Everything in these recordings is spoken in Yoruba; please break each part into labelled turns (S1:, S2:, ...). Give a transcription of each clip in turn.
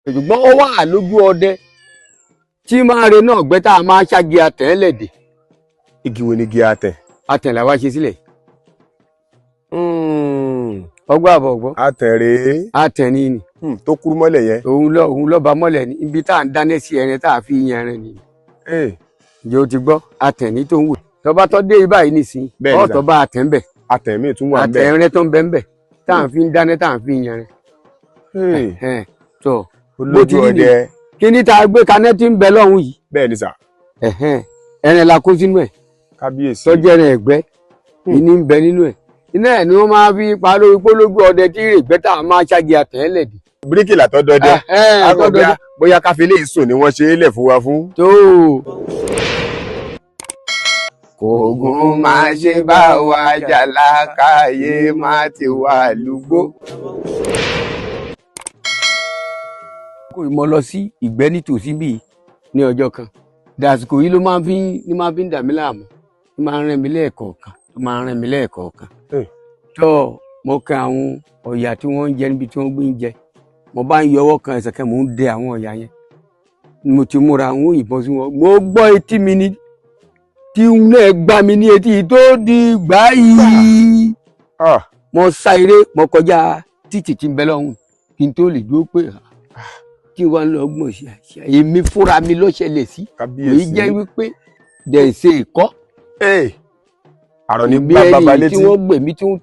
S1: Ṣùgbọ́n ó wà lójú ọdẹ tí máa re náà gbẹ́ tá a máa ṣági àtẹ̀lẹ̀dẹ̀.
S2: Igi wo ni igi àtẹ̀?
S1: Àtẹ̀ làwa ṣe sílẹ̀. Ọgbà àbọ̀ ọgbọ́.
S2: Àtẹ̀ rèé.
S1: Àtẹ̀ ni ni.
S2: Tó kúrú mọ́lẹ̀ yẹn.
S1: Òun lọ bá mọ́lẹ̀ ní ibi tá à ń dáná sí ẹran tá a fi yan ẹran ni. Ǹjẹ́ o ti gbọ́ àtẹ̀ ní tó ń wò? Tọba tó dé ibà yìí nìsín.
S2: Bẹ́ẹ̀ ni sà.
S1: Ọ̀tọ̀ bá àtẹ̀ ń bẹ̀.
S2: Àtẹ̀ míì tún wà ń
S1: àtẹ̀
S2: bẹ̀.
S1: ẹran tó ń bẹ ń bẹ̀ tá à ń fi ń dáná, tá à ń fi yan ẹran. Tó bó ti
S2: olójú
S1: rí ni.
S2: ọdẹ.
S1: Kí ní tá a gbé kaná tí ń bẹ lọ́hùn yìí?
S2: Bẹ́ẹ̀ ni sà.
S1: Ẹran la kó sínú ẹ̀.
S2: Kábíyèsí.
S1: Tọ́jú ẹran ẹ̀gbẹ́ ìní ń bẹ nínú ẹ̀, iná ẹ̀ ni wọ́n máa fi pa lórí pólójú ọdẹ tí rè gbẹ́ tá a máa ṣági àtẹ̀lẹ̀ dì.
S2: Bíríkìlà tó dọdẹ.
S1: Tó dọdẹ.
S2: Bóyá káfí lè sùn ni wọ́n ṣe é lẹ̀ fún wa fún.
S1: Tó kògùn máa ṣe bá wa jà lákàyè má ti wà lúgbó. Kò mọ lọ sí ìgbẹ́ nítòsí bíi ní ọjọ́ kan dàsìkò yìí ló máa fi ń dà mí láàmú, ló máa ń rẹ́ mi lẹ́ẹ̀kọ̀ọ̀kan, ló máa ń rẹ́ mi lẹ́ẹ̀kọ̀ọ̀kan. Tó mo kan àwọn ọ̀yà tí wọ́n ń jẹ níbi tí wọ́n gbé ń jẹ, mo bá ń yọwọ́ kan ẹsẹ̀ kan, mò ń dẹ àwọn ọ̀yà yẹn, mo ti múra àwọn òyìnbọn sí wọn, mo gbọ́ etí mi ní tí náà gbá mi ní etí tó di gbá yìí. Mo sá eré, mo kọjá títì tí ń bẹ lọ́hùn kí n tó lè dúró pé kí wọ́n lọ gbọ̀n sí àṣà èmi fúnra mi ló ṣẹlẹ̀ sí. Èyí
S2: Kábíyèsí.
S1: jẹ́ wípé dẹ̀sẹ̀ ìkọ́.
S2: Àrọ̀ ní
S1: bí
S2: gbá bàbá
S1: ẹni tí
S2: létí.
S1: wọ́n gbèmí tí wọ́n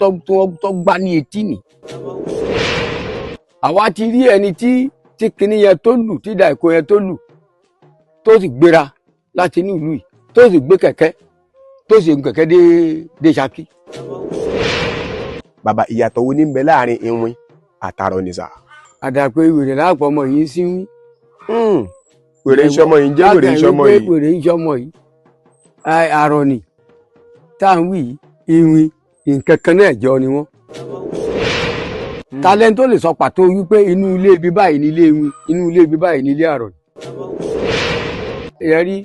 S1: tọ́ gbá ní etí nì. Àwa ti rí ẹni tí kinní yẹn tó lù, tí ìdá ìkó yẹn tó lù, tó sì gbéra láti inú ìlú yìí, tó sì gbé kẹ̀kẹ́, tó sì gun kẹ̀kẹ́ dé Ṣakí.
S2: Bàbá, ìyàtọ̀ wo ní ń bẹ láàrin iwin àtàrọ̀ ni sà?
S1: Àdàpé wèrè láàpọ̀ ọmọ yìí ń sínwín.
S2: Wèrè ń ṣọmọ yìí ń jẹ́ wèrè ń ṣọmọ
S1: Látàrí
S2: yìí.
S1: pé wèrè ń ṣọmọ yìí. Àrọ̀ ni tá à ń wí yìí, iwin nǹkan kan náà jọ ni wọ́n. Talent tó lè sọ pàtó wípé inú ilé ibi báyìí ní ilé iwin, inú ilé ibi báyìí ní ilé àrọ̀ ni. Ìyẹn rí.